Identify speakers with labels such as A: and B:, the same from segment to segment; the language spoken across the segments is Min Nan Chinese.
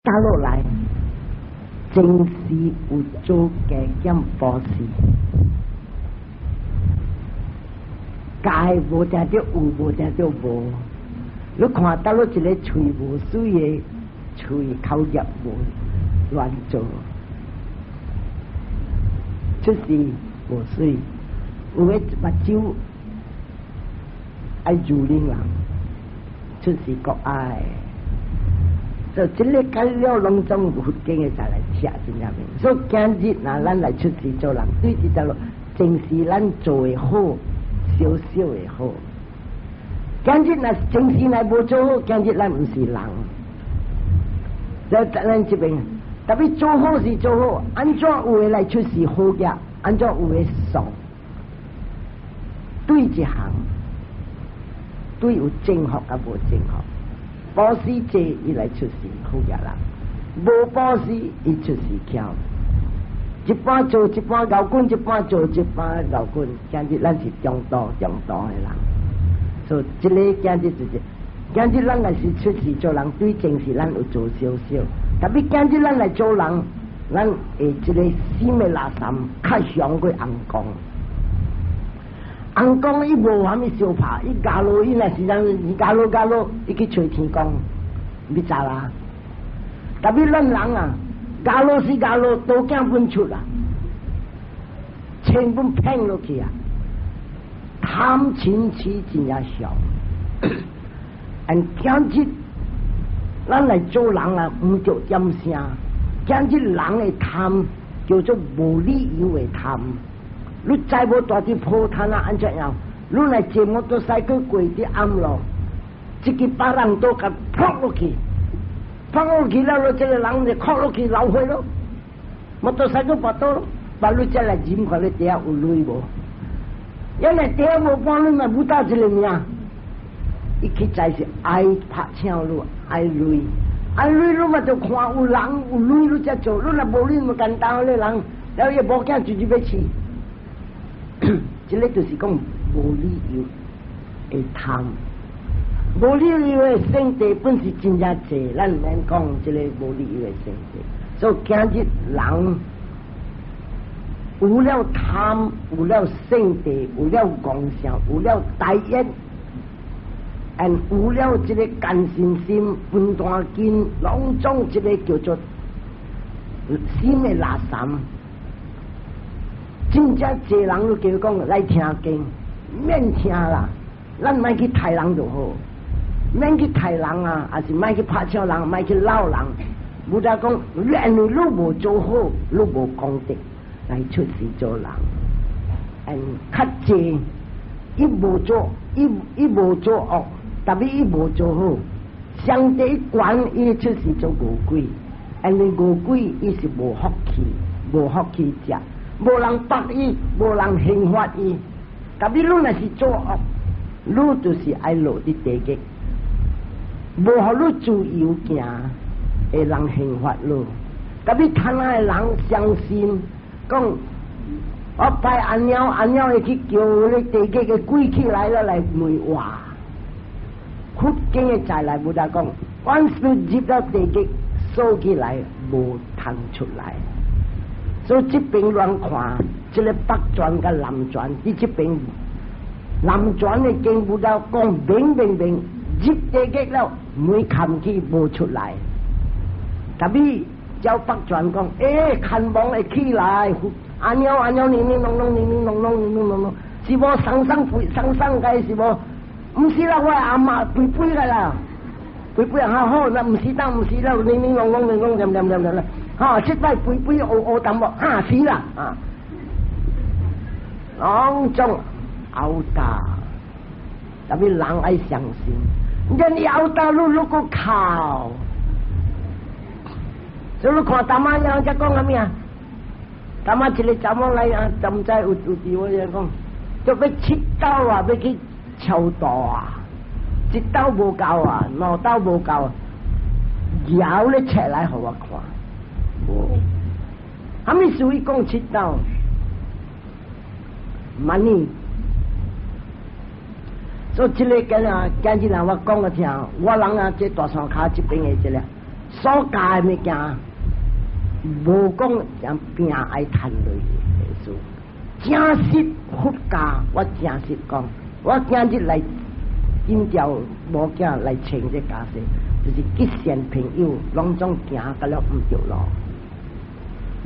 A: 打落來，前世有做加減布施，加無定著有，無定著無。你看到了一个喙無媠的，喙口業無亂做，出世無媠，有的目睭愛蹂躪人，出世閣愛。所以這个改了攏總佛經的再來聽真正明。所以今日若咱來出世做人，對這條路前世咱做的好，少少的好。今日若前世若無做好，今日咱毋是人。在咱這邊，特別做好事做好，按怎有的來出世好業，按怎有的爽。對一項，對有正福佮無正福。布施濟，伊來出世好額人；無布施，伊出世巧。一半做一半𠢕滾，一半做一半𠢕滾。今日咱是中道中道的人，所以這个今日就是，今日咱若是出世做人，對前世咱有做少少。特別今日咱來做人，咱會這个心的垃圾較強過尪公。尪公伊無啥物相拍，伊咬落伊若是人咬落咬落，伊去揣天公，欲知啦。特別咱人啊，咬落是咬落，刀鏡本出啊，錢本騙落去啊，貪嗔癡真正小。按今日咱來做人啊，毋著點聲。今日人的貪叫做無理由的貪。你知無蹛佇破攤啊？按怎樣？你來坐摩托賽克過佇暗路，一支別人都共撲落去，撲落去了，這个人就哭落去流血咯。摩托賽克跋倒咯，把你再來認看你底下有鐳無？因為底下無半鐳嘛，無打一个命。伊去知是愛拍搶你，愛鐳，愛鐳你嘛就看有人有鐳你才做，你若無鐳嘛簡單咧人，了伊無囝就就欲飼。這个就是講無理由的貪，無理由的聖地本是真正濟，咱毋免講這个無理由的聖地。所以今日人有了貪，有了聖地，有了妄想，有了大業，and 有了這个貪嗔心、分段根，攏總這个叫做心的垃圾。真正濟人都叫講來聽經，免聽啦，咱莫去刣人就好，免去刣人啊，抑是莫去拍搶人，莫去摟人。無得講，因為你無做好，你無功德來出世做人。嗯，較濟伊無做，伊無做惡，特別伊無做好，上帝管伊出世做餓鬼，因為餓鬼伊是無福氣，無福氣食。無人縛伊，無人刑罰伊。特別你若是做惡，你就是愛落佇地獄，無予你自由行，會人刑罰你。特別貪婪的人相信，講我拜阿貓，阿貓會去叫你地獄的鬼起來了來問話。佛經的再來無得講，once 你入到地獄，鎖起來無通出來。所以這邊亂看，這个北傳佮南傳，佇這邊南傳的經無得講明明明入地獄了，門關起無出來。特別照北傳講，欸，牽亡會起來，阿貓阿貓，零零瓏瓏，零零瓏瓏，零零瓏瓏，是無送送肥送送個是無？毋是啦，我阿嬤肥肥個啦，肥肥好好，那毋是當毋是啦，零零瓏瓏，零零點點點點啦。哈！這擺肥肥烏烏淡薄，哈死啦！啊，攏總拗打，特別人愛相信，人拗打你如果靠，所以你看大媽樣才講啥物啊？大媽一个查某來啊，毋知有有佇我講，就欲七斗啊，欲去超度啊，一斗無夠啊，兩斗無夠，搖咧出來予我看。無，啥物事伊講七斗？Money。所以這个今啊，今日人我講個聽，我人啊，這大山跤這邊的這个，所教的物件，無講像拼愛趁錢的意思。誠實佛教，我誠實講，我今日來剪掉某囝來穿這袈裟，就是結善朋友，攏總行甲了毋著路，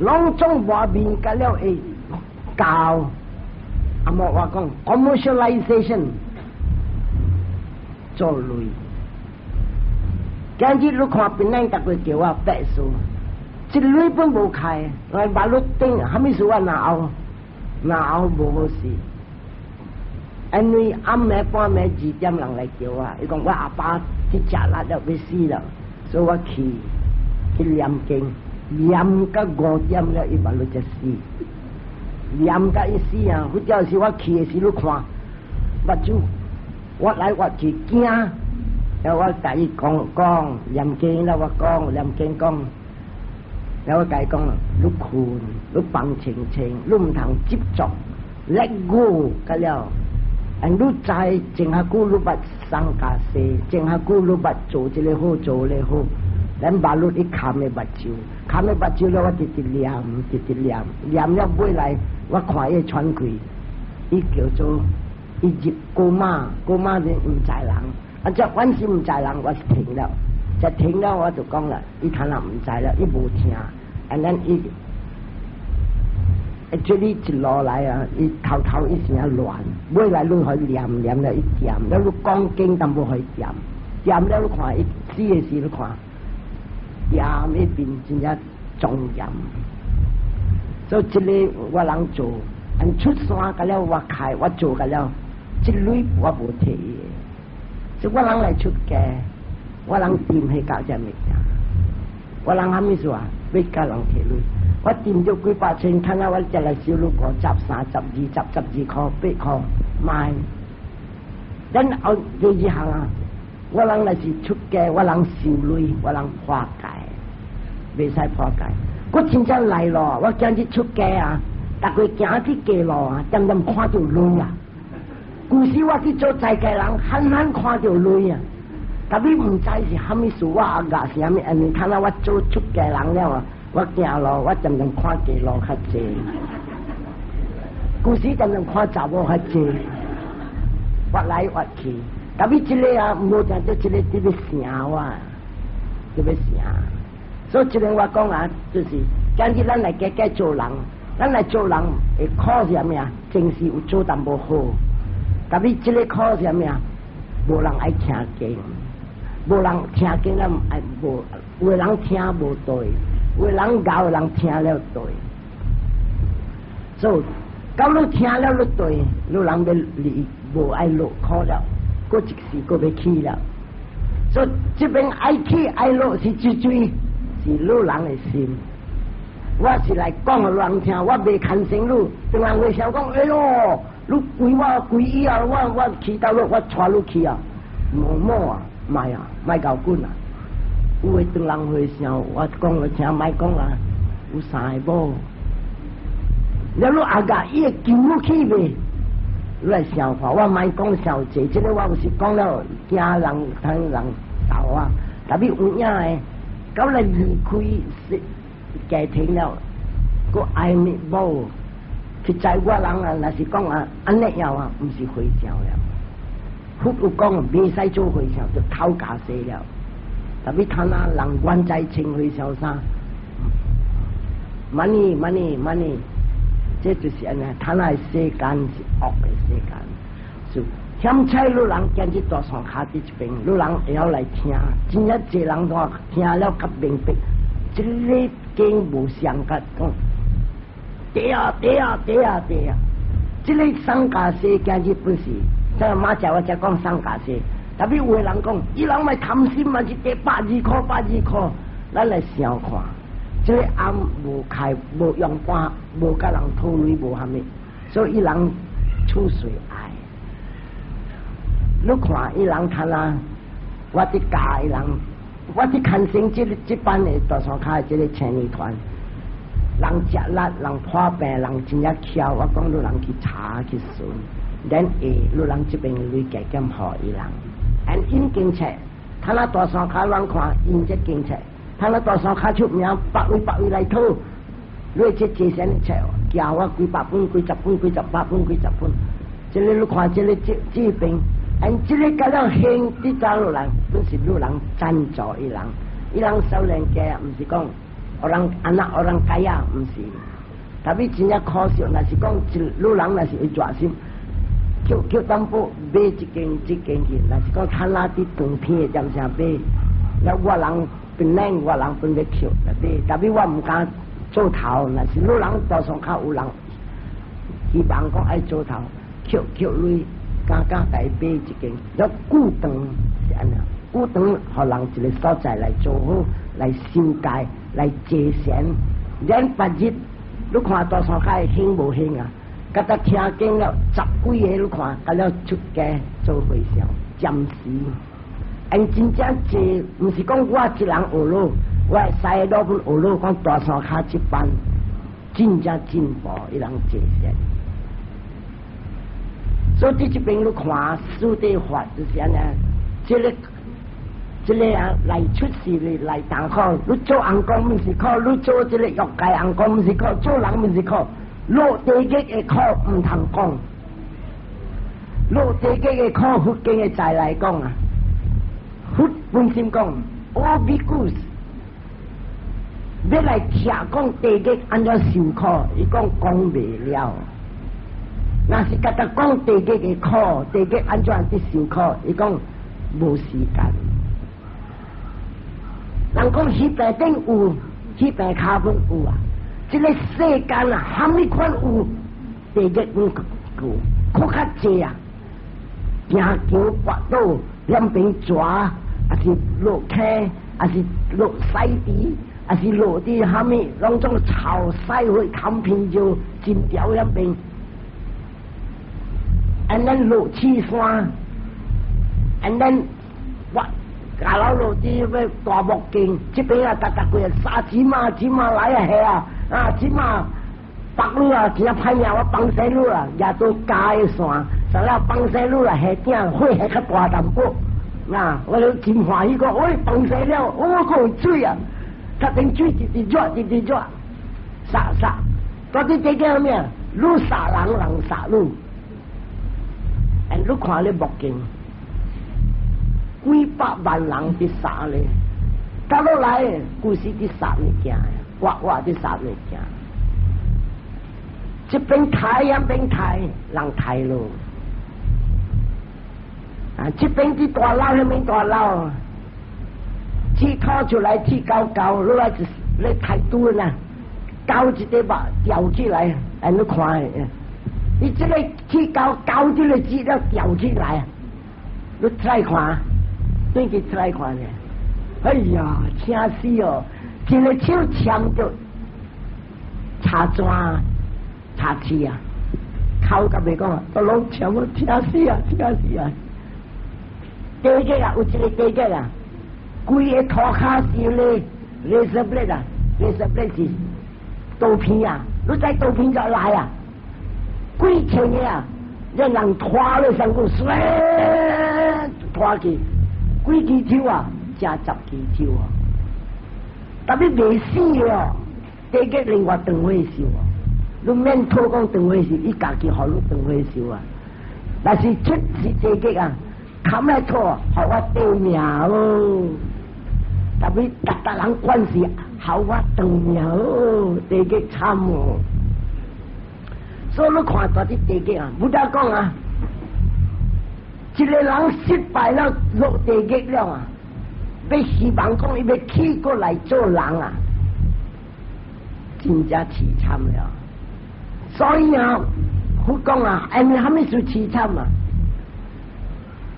A: 攏總外面甲了會教。啊無我講 commercialization 做類。今日你看檳榔逐個叫我白事，一鐳本無開，我馬路頂，蝦米事我拿後，拿後無好事。因為暗暝半暝2點人來叫我，伊講我阿爸去食力了欲死了，所以我去去念經，念到5點了，伊馬路才死。念甲伊死啊！或者是我去的時，你看目睭，我來我去驚，然後我共伊講講念經了，我講念經講，然後我共伊講，你睏，你放清清，你毋通執著，let go 甲了。And 你知前下久你捌送家洗，前下久你捌做這个好做那個好，咱馬路一含的目睭，含的目睭了，我直直念，直直念，念了尾來，我看伊喘氣，伊叫做伊入 coma，coma 是毋知人，啊，這反正毋知人，我是停了，這停了我就講了，伊可能毋知了，伊無聽，and then 伊。這裡一路來啊，伊頭頭一聲亂，尾來你可以念念了一點，了你講經淡薄可以點，點了你看伊死的時你看，點一邊真正莊嚴。所以這个我人做，按出山個了我開我做個了，這鐳我無提的。所以我人來出家，我人掂彼教這物件，我人蝦米事啊？欲共人提鐳。我掂咗幾百千，睇下我才來收入50、30、20、12塊、8塊，賣。然後第二項啊，我人若是出家，我人受鐳，我人破戒，袂使破戒。我真正來咯，我今日出家啊，逐個行去街路啊，漸漸看著鐳啊。舊時我去做在家人，狠狠看著鐳啊。但你毋知是蝦米事，我阿牙是蝦米，因為睇下我做出家人了啊。我行路，我漸漸看街路較濟，舊時漸漸看查某較濟，越來越去。但是這个啊，無定做這个特別成我，特別成。所以這個我講啊，就是今日咱來加加做人，咱來做人會苦是啥物啊？前世有做淡薄好，但是這个苦是啥物啊？無人愛聽經，無人聽經咱愛無，有的人聽無對。有人𠢕人聽了對，所以到你聽了你對，你人欲離無愛落苦了，閣一時閣欲起了。所以這邊愛起愛落是最最是你人的心。我是來講予人聽，我袂牽成你。當人會想講，哎喲，你歸我歸伊啊，我我去到你，我帶你去啊，無某啊，莫啊，莫𠢕滾啊。有的當人會想，我講了聽，莫講啊，有三个某，了你阿甲伊會求你去袂？你來想看，我莫講傷濟，這个我有時講了驚人聽人鬧我，特別有影的，到來離開家庭了，閣愛某，實在我人啊，若是講啊，按呢樣啊，毋是和尚了。佛有講，袂使做和尚，就偷袈裟了。特別他那人願在穿和尚衫，money money money，這就是按呢，他那世間是惡的世間。就險彩你人今日大山跤佇這邊，你人會曉來聽，真正濟人都聽了較明白。這个經無相甲講，對啊對啊對啊對啊，這个送袈裟今日本是，這馬仔我才講送袈裟。特別有的人講，伊人莫貪心嘛，是得120塊120塊，咱來想看，這个翁無開無用半，無共人討鐳無蝦米，所以伊人處事愛。你看伊人看啊，我佇教伊人，我佇牽成這這班的大山跤的這个青年團，人食力，人破病，人真正巧，我講你人去查去詢，咱會你人這邊鐳加減予伊人。按𪜶經冊，他那大山跤亂看，𪜶這經冊，趁咱大山跤出名，百位百位來討，你這坐禪的冊，寄我幾百本、幾十本、幾十八本、幾十本。這个你看，這个這這邊，按這个甲了興佇走落來，本是女人贊助伊人，伊人少年家，毋是講 orang anak orang kaya，毋是。Tapi 真正可惜，若是講一女人若是有熱心，叫叫淡薄買一間一間去，若是講趁哪佇長片的點聲買，那我人本來我人本欲捡來買，tapi 我毋敢做頭，若是女人多數較有人希望講愛做頭，抾抾鐳，敢敢來買一間，了久長是按呢，久長予人一个所在來做好，來修戒，來坐禪，連別日。你看大山跤興無興啊？佮得聽經了十幾個，你看，佮了出家做和尚，暫時。因真正濟，毋是講我一人學咯，我西路本學咯，講大山跤這班真正進步，伊人坐禪。所以佇這邊你看四諦法就是按呢，這个這个啊來出世的來當苦，你做尪公毋是苦，你做這個欲界尪公毋是苦，做人毋是苦，落地獄的苦毋通講，落地獄的苦，佛經的在來講啊，佛本身講，O bhikkhus，欲來聽講地獄按怎受苦，伊講講袂了。若是佮他講地獄的苦，地獄按怎佇受苦，伊講無時間。人講彼邊頂有，彼邊跤本有啊。這个世間啊，蝦米款有，地獄攏有，苦較濟啊。行橋跋倒，兩邊蛇，抑是落坑，抑是落屎池，抑是落佇蝦米，攏總臭屎血坎皮就真條兩邊。And then 落刺山，and then 我下樓落佇欲大木徑，這邊啊，逐逐幾啊，殺錢嘛，錢嘛來啊，係啊，啊錢嘛，北路啊，真歹命，我放生路啊，也都加的線，啥了放生路啊，下鼎火下較大淡薄，啊，我就真歡喜講，喂，放生了，我閣有水啊，較頂水直直熱，直直熱，殺殺，到底這叫咩？你殺人，人殺你。你看咧目鏡，幾百萬人佇殺咧，到落來規時佇殺物件，活活佇殺物件。這邊刣那邊刣，人刣咯。啊，這邊佇大樓，那邊大樓，鐵拖出來鐵高高，落來就是咧刣豬啦，勾一個肉吊起來，按你看。你這個鐵鉤鉤這個字了吊起來，你出來看，轉去出來看咧。哎呀，聽死哦！一个手攕著柴磚、柴刺啊，口甲袂講，都攏攕我聽死啊，聽死啊！地獄啊，有一个地獄啊，規个塗跤是咧，razor blade 啊，razor blade 是刀片啊，你知刀片就來啊，幾千个啊，讓人拖咧上去，唰拖去，幾支手啊，才十支手啊，tapi 袂死哦，地獄另外斷火燒哦，你免討講斷火燒，伊家己予你斷火燒啊。但是出是地獄啊，冚來討，予我短命哦。Tapi 逐逐人關係，予我長命哦，地獄慘哦。所以你看佇地獄啊，Buddha 講啊，一个人失敗了落地獄了啊，欲希望講伊欲起過來做人啊，真正凄慘了。所以啊，佛講啊，因為蝦米事凄慘啊？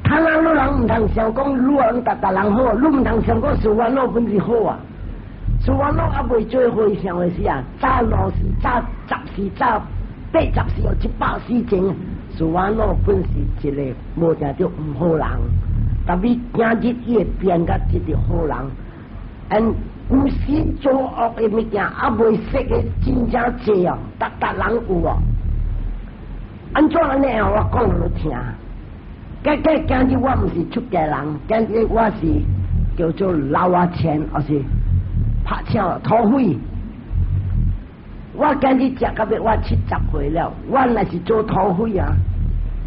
A: 他人你人毋通想講，你人逐逐人好，你毋通想講事煩惱本是好啊。事煩惱猶未做和尚的時啊，早老時早十時早80時或100時前，事煩惱本是一个無定著毋好人，但是今日伊會變甲這個好人，and 有時做惡的物件，猶未識的真正濟哦，逐逐人有哦。按怎按呢？我講予你聽。計計今日我毋是出家人，今日我是叫做老仔錢，抑是拍槍土匪。我今日食到尾，我70歲了，我若是做土匪啊，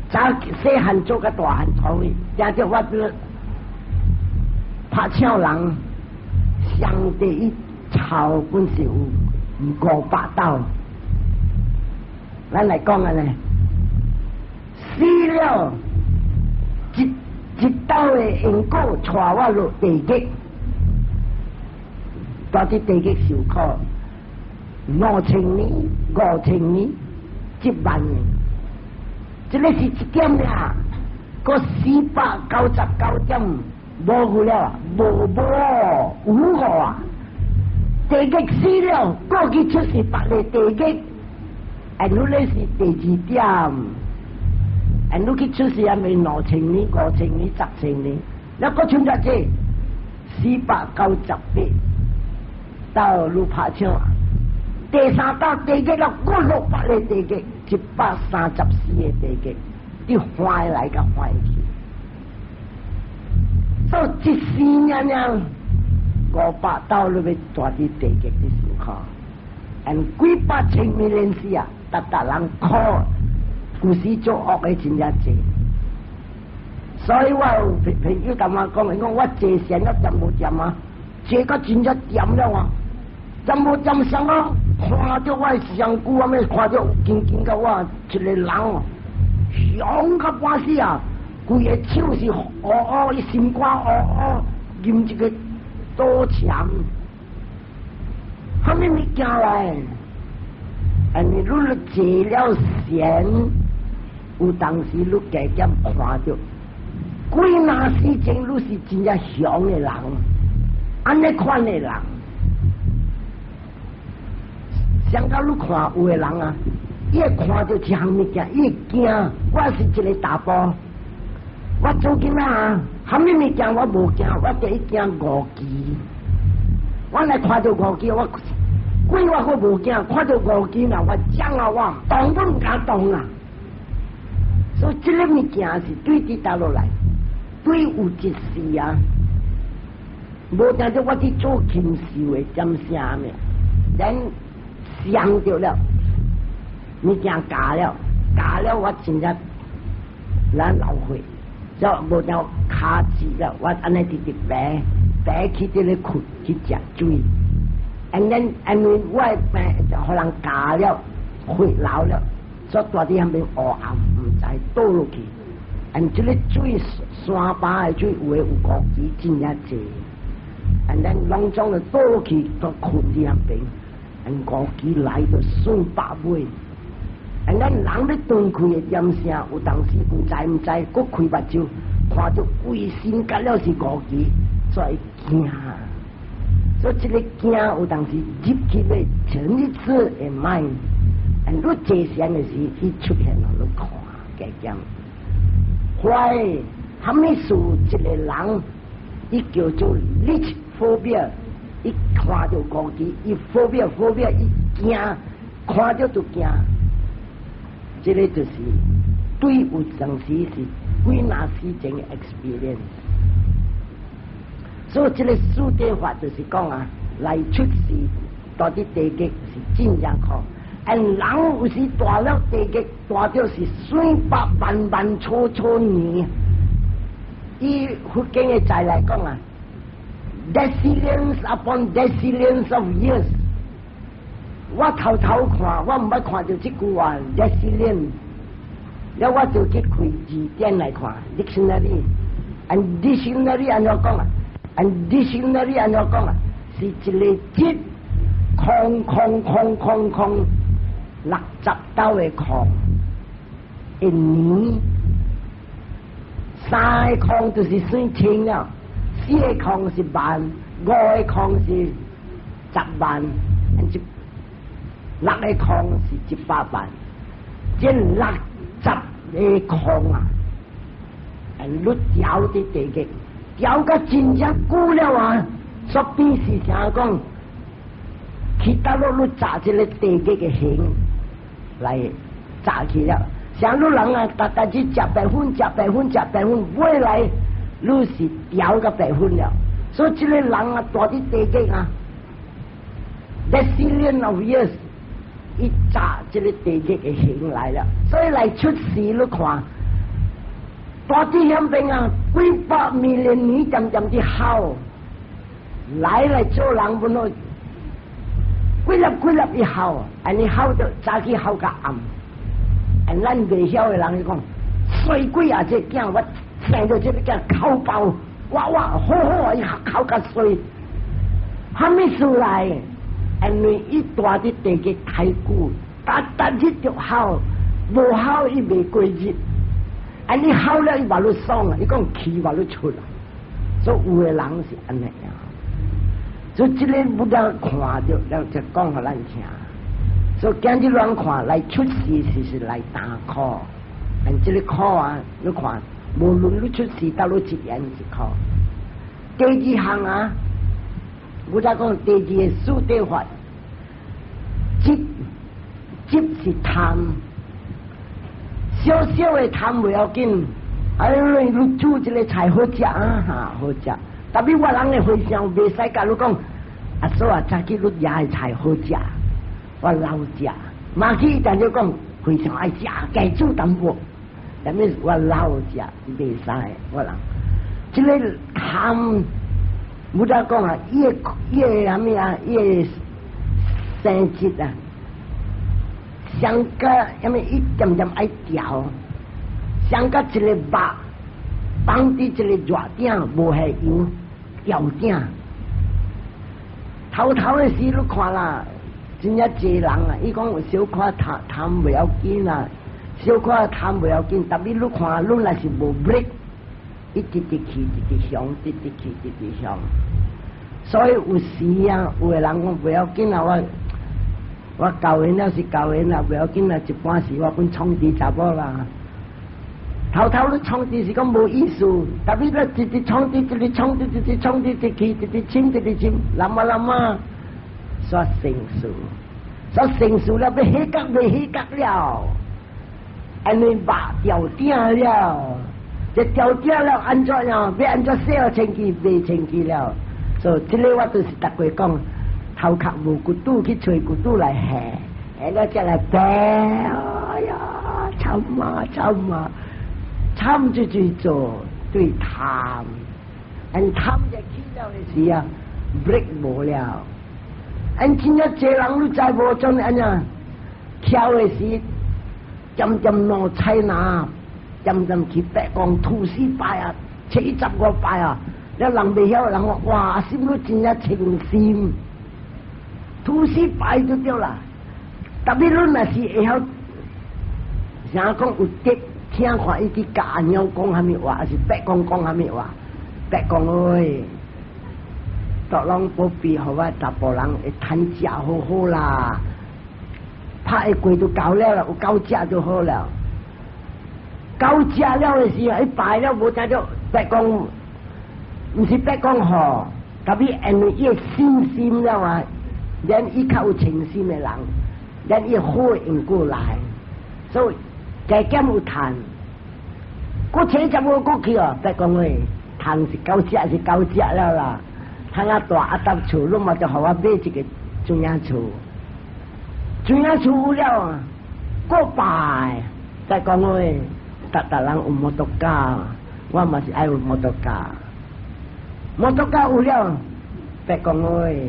A: 早細漢做甲大漢土匪，聽著我拍槍人，上帝伊頭本是有500斗，咱來講啊咧，死了一一斗的因果，帶我落地獄，蹛佇地獄受苦2000年、5000年、1萬年，這个是一點爾，閣499點無去了，無無有個啊！地獄死了，過去出世別个地獄，and 你咧是第二點，and 你去出世還未2000年、5000年、10,000年，你閣剩遮濟498斗你拍槍。第三道地獄了，閣落別个地獄，134個地獄，你翻來共翻去，所以一世爾爾500斗你欲蹛佇地獄的受苦，and 幾百千萬年時啊，逐逐人苦，有時做惡的真正濟，所以我有朋友共我講，伊講我坐禪了恬無恬啊，坐到真正恬了啊，恬無恬啥啊？看著我的身軀，我欲看著緊緊甲我一個人哦，凶甲半死啊！規个手是烏烏，伊心肝烏烏，啉一個刀槍，啥物物件來？and 你坐了禪，有當時你加減看著，幾若時陣你是真正凶的人，按呢款的人。像甲你看有的人啊，伊會看著一項物件，伊會驚。我是一个查埔，我做囡仔啊，啥物物件我無驚，我第一驚五旗。我若看著五旗，我鬼我閣無驚，看著五旗若我講啊，我動都毋敢動啊。所以這个物件是對佇佗落來，對有一時啊，無定著我佇做禽獸的點啥物，咱傷著了，物件咬了，咬了我真正咱流血，就無定跤折了，我按呢直直爬，爬去佇咧睏去食水，and then 因為我的病就予人咬了，血流了，所以蹛佇遐邊烏暗，毋知倒落去，and 這个水山壩的水有的有五旗真正濟，and then 攏總就倒落去都睏佇遐邊。五旗來就算百尾，and 咱人欲斷氣的點聲，有當時毋知毋知，閣開目睭，看著規身甲了是五旗，所以驚。所以這个驚有當時入去欲成一次的 mind，and 你坐禪的時，伊出現予你看加減。壞，啥物事一个人，伊叫做 leech phobia。伊看著五旗，伊 phobia phobia，伊驚，看著就驚。這个就是對有陣時是幾若時前的 experience。所以這个四諦法就是講啊，來出世蹛佇地獄是真正苦。and 人有時蹛了地獄，蹛著是四百萬萬初初年。以佛經的字來講啊，decillions upon decillions of years，我頭頭看，我毋捌看著這句話 decillion，了我就去開字典來看 dictionary，and dictionary 按怎講啊？and dictionary 按怎講啊？是一个節空空空空空60斗的空，一年三个空就是算千了。四个空是萬，五个空是10萬，一六个空是100萬，這60個空啊，你調佇地獄，調甲真正久了啊，所變是啥講？去佗落你紮這个地獄的形來紮去了，像你人啊，逐逐日食白粉、食白粉、食白粉，未來你是調個白粉了，所以這个人啊，蹛佇地獄啊， Decillion of years，伊紮這个地獄的形來了，所以來出世你看，大地響邊啊，幾百 million 年漸漸的好，來來做人本來幾粒幾粒伊好，按呢好就早起好較暗，按咱袂曉的人伊講，衰鬼啊！這囝我生到這个囝哭爆，哇哇好好啊！伊哭較衰，啥物事來？因為伊蹛佇地獄太久，逐逐日就好，無好伊袂過日。啊，你好了伊嘛愈爽啊！伊講氣嘛愈出來，所以有的人是按呢樣。所以這个不得看著，了就講予咱聽。所以今日咱看來出世是來擔苦，但這个苦啊，你看，無論你出世到你一言一苦。第二項啊，我才講第二个四諦法，執執是貪，小小的貪袂要緊，哎，你煮這个菜好食啊，哈好食。特別我人的和尚袂使共你講，阿嫂啊，早起你攑的菜好食，我老食。馬去但就講非常愛食，加煮淡薄。但是我老食袂使，我人。這个貪，無得講啊，伊个伊个啥物啊，伊个性質啊，相甲啥物一點點愛調，相甲一個肉放佇一個熱鼎，無下油吊鼎。頭頭的時你看啦，真正濟人啊！伊講有小可貪貪袂要緊啊，小可貪袂要緊，特別你看，你若是無 break，伊直直去，直直向，直直去，直直向。所以有時啊，有的人講袂要緊啊，我教因了是教因啦，袂要緊啦，一般時我本創治查某啦。頭頭你創治是講無意思，特別你直直創治，直直創治，直直創治，直去，直直深，直直深，諗啊諗啊，煞成熟，煞成熟了，欲起角袂起角了，按呢肉掉鼎了，這掉鼎了，按怎樣？欲按怎洗予清氣？袂清氣了。所以這个我就是逐過講，頭殼無骨肚去揣骨肚來下，下了才來白，哎呀，慘啊慘啊！慘就去做對貪，按貪就起了的時啊，break 無了。按真正濟人你知無？種按怎跳的時，漸漸攞菜拿，漸漸去白宮吐司拜啊，75拜啊，了人袂曉，人講哇，阿心你真正清心，吐司拜就對啦。特別你若是會曉，啥講有德。聽看伊去共阿娘講啥物話，還是伯公講啥物話？伯公喂，都攏保庇予我查埔人會趁食好好啦，拍的粿都夠了啦，有夠食就好了。夠食了的時候，伊拜了無才著伯公，毋是伯公好，特別因為伊信心了啊，連伊較有誠心的人，連伊好用過來，所以。加減有趁，閣75過去哦，伯公喂，趁是夠食是夠食了啦。趁啊大阿搭厝，你嘛就予我買一個磚仔厝，磚仔厝有了啊，閣拜，再講喂，逐逐人有摩托卡，我嘛是愛有摩托卡，摩托卡有了，伯公喂，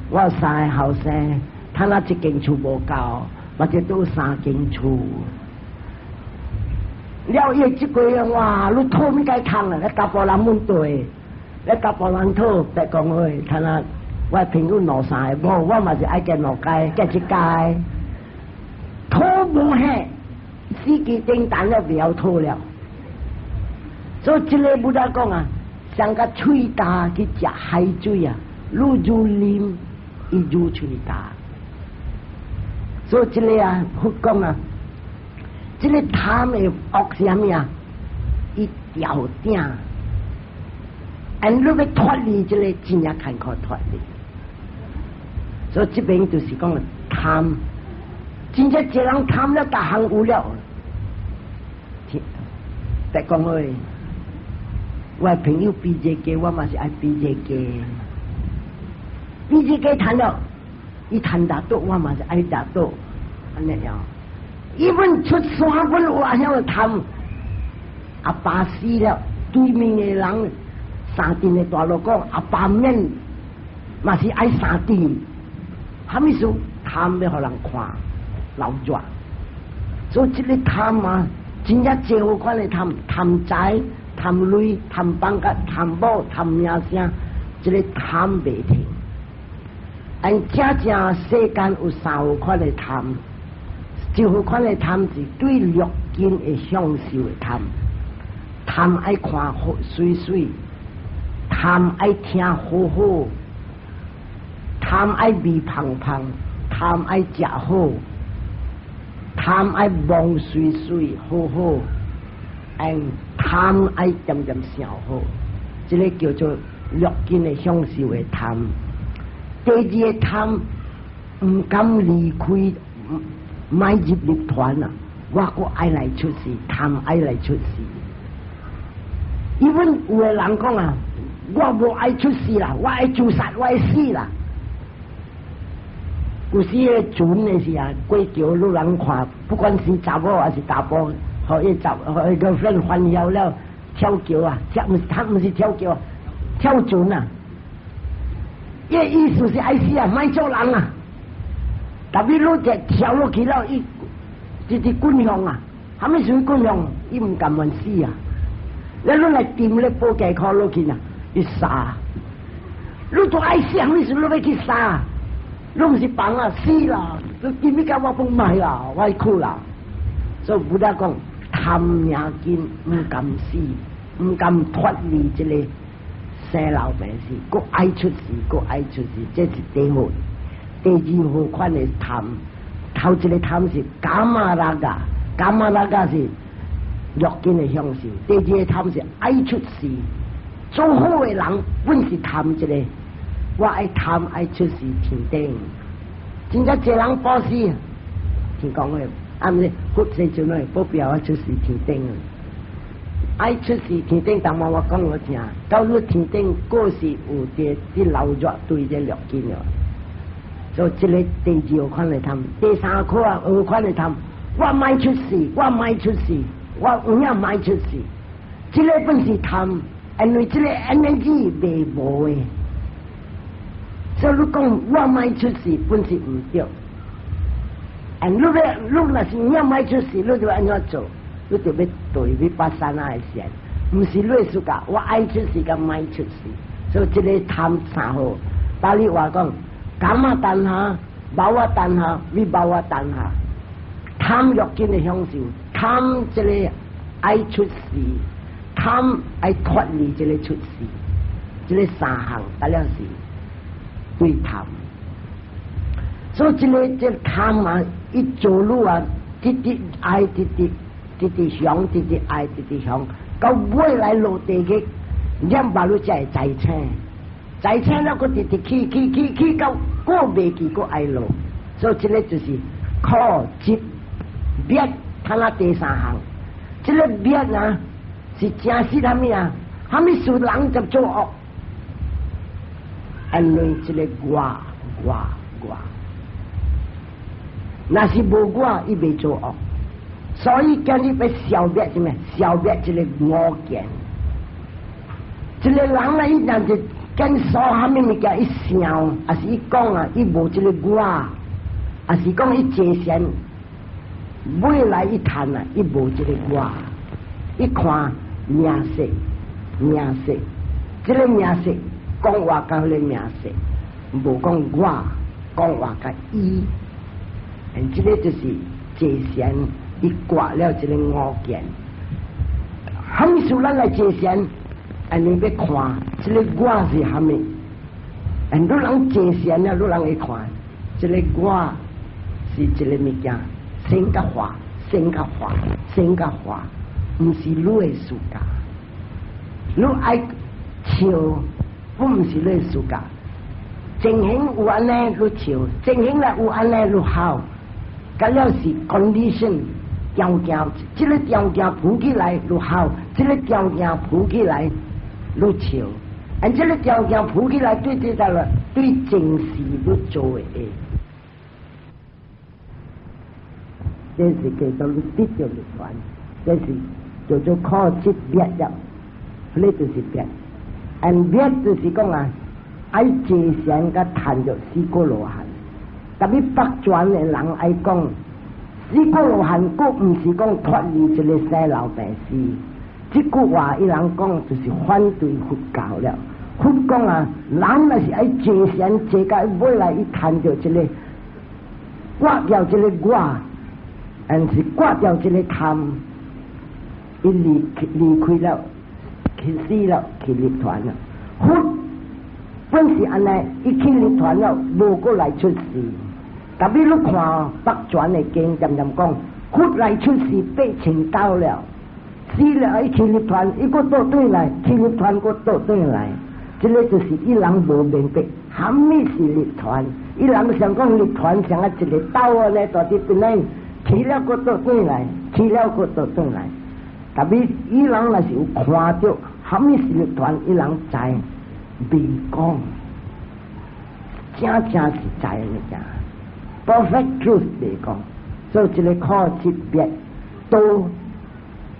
A: 我有三个後生，趁啊一間厝無夠，或者都有三間厝。了伊這個哇，你討物該通啊？你查埔人問對，你查埔人討伯公喂，趁啊，我朋友兩三个，無我嘛是愛加兩間，加一間。討無嘿，死機頂單了袂曉討了。所以這个無得講啊，像個喙焦去食海水啊，愈愈啉，伊愈喙焦。所以這个啊，佛講啊。這个貪的惡是啥物啊？伊吊鼎，按你欲脫離這个真正艱苦脫離。所以這邊就是講貪，真正一人貪了，逐項有了。別講話，我朋友比這個，我嘛是愛比這個，比這個貪了，伊趁拿督，我嘛是愛拿督，按呢樣。伊阮出山，阮有按樣貪。阿爸死了，對面的人三鎮的大佬講，阿爸免嘛是愛三鎮，啥物事貪欲予人看，流熱。所以這个貪啊，真正濟好款的貪，貪財、貪鐳、貪房甲、貪某、貪名聲，這个貪袂停。按正正世間有三號款的貪，一號款的貪是對六根的享受的貪，貪愛看好媠媠，貪愛聽好好，貪愛味芳芳，貪愛食好，貪愛望媠媠好好，and 貪愛恬恬想好，這个叫做六根的享受的貪。第二个貪，毋甘離開，莫入涅槃啊！我閣愛來出世，貪愛來出世。因為有的人講啊，我無愛出世啦，我愛自殺，我愛死啦。有時个船的時啊，過橋路人看，不管是查某還是查埔，予伊查予伊個 friend 歡笑了，跳橋啊，跳毋是他毋是跳橋，跳船啊。伊个意思是愛死啊，莫做人啊。特別你一跳落去了，伊直直滾向啊，啥物屬於滾向？伊毋甘願死啊！你你來掂咧保健箍落去啊，伊殺。你都愛死，啥物事你欲去殺？你毋是放啊，死啦！你掂你甲我講莫啦，我愛哭啦。所以 Buddha 講貪命緊，毋甘死，毋甘脫離這个生老病死，閣愛出世，閣愛出世，這是第一號。第二號款的貪，頭一个貪是 kama raga，kama raga 是六根的享受。第二个貪是愛出世，做好的人本是貪一个，我愛貪愛出世天頂。真正濟人布施，聽講的，啊毋是佛世尊會保庇我出世天頂。愛出世天頂，當晚我講予聽，到你天頂，閣是有佇佇流熱對這六根了。所以這个第二款的貪，第三款二款的貪，我莫出世，我莫出世，我有影莫出世。這个本是貪，因為這个 energy 袂無的。所以你講我莫出世，本是毋對。啊，你欲你若是有影莫出世，你就按怎做？你就欲對 vipassana 的禪，毋是你的 suka，我愛出世佮莫出世。所以這个貪三號，巴利話講。kama tanha、bhava tanha、vibhava tanha，貪欲境的享受，貪這个愛出世，貪愛脫離這个出世，這个三項得了是對貪。所以這个這貪啊，一做路啊，直直愛，直直直直想，直直愛，直直想，到尾來落地獄，兩百路才會知醒。知醒了，閣直直去去去去到，閣袂記閣愛落，所以這个就是苦集滅，睇下第三項。這个滅啊，是真實啥物啊？啥物事人就做惡？因為這个我我我，若是無我，伊袂做惡。所以今日欲消滅什麼？消滅這个我見。這个人啊，伊若是見所啥物物件，伊想，抑是伊講啊，伊無這个我，抑是講伊坐禪，未來伊談啊，伊無這个我，伊看名色，名色，這个名色講話佮彼个名色，無講我，講話佮伊，這个就是坐禪，伊割了這个我見。啥物事咱來坐禪？按呢欲看，這个我是啥物？很多人坐禪了，你人會看，這个我是一个物件，生佮化，生佮化，生佮化，毋是你的世界。你愛笑，毋是你的世界。情形有按呢，你笑；情形若有按呢，你哭。佮了是 condition 條件，這个條件浮起來，你哭；這个條件浮起來，你笑。按這个條件浮起來，對這個對正事你做的。這是叫做你得著涅槃，這是叫做苦集滅了，呢就是滅。and 滅就是講啊，愛坐禪佮談著四果羅漢。特別北傳的人愛講，四果羅漢閣毋是講脫離這个生老病死。這句話伊人講就是反對佛教了。佛講啊，人若是愛坐禪坐到尾來，伊談著這个割掉這个我，還是割掉這个貪，伊離開了，去死了，去涅槃了。佛本是按呢，伊去涅槃了，無閣來出世。特別你看北傳的經，常常講佛來出世8000劫了，死了伊去涅槃，伊閣倒轉來，去涅槃閣倒轉來。這个就是伊人無明白，啥物是涅槃？伊人想講涅槃像啊一个島按呢，蹛佇邊咧，去了閣倒轉來，去了閣倒轉來。特別伊人若是有看著啥物是涅槃，伊人知未講，正正實在的物件，perfect truth 未講，所以這个苦集滅道，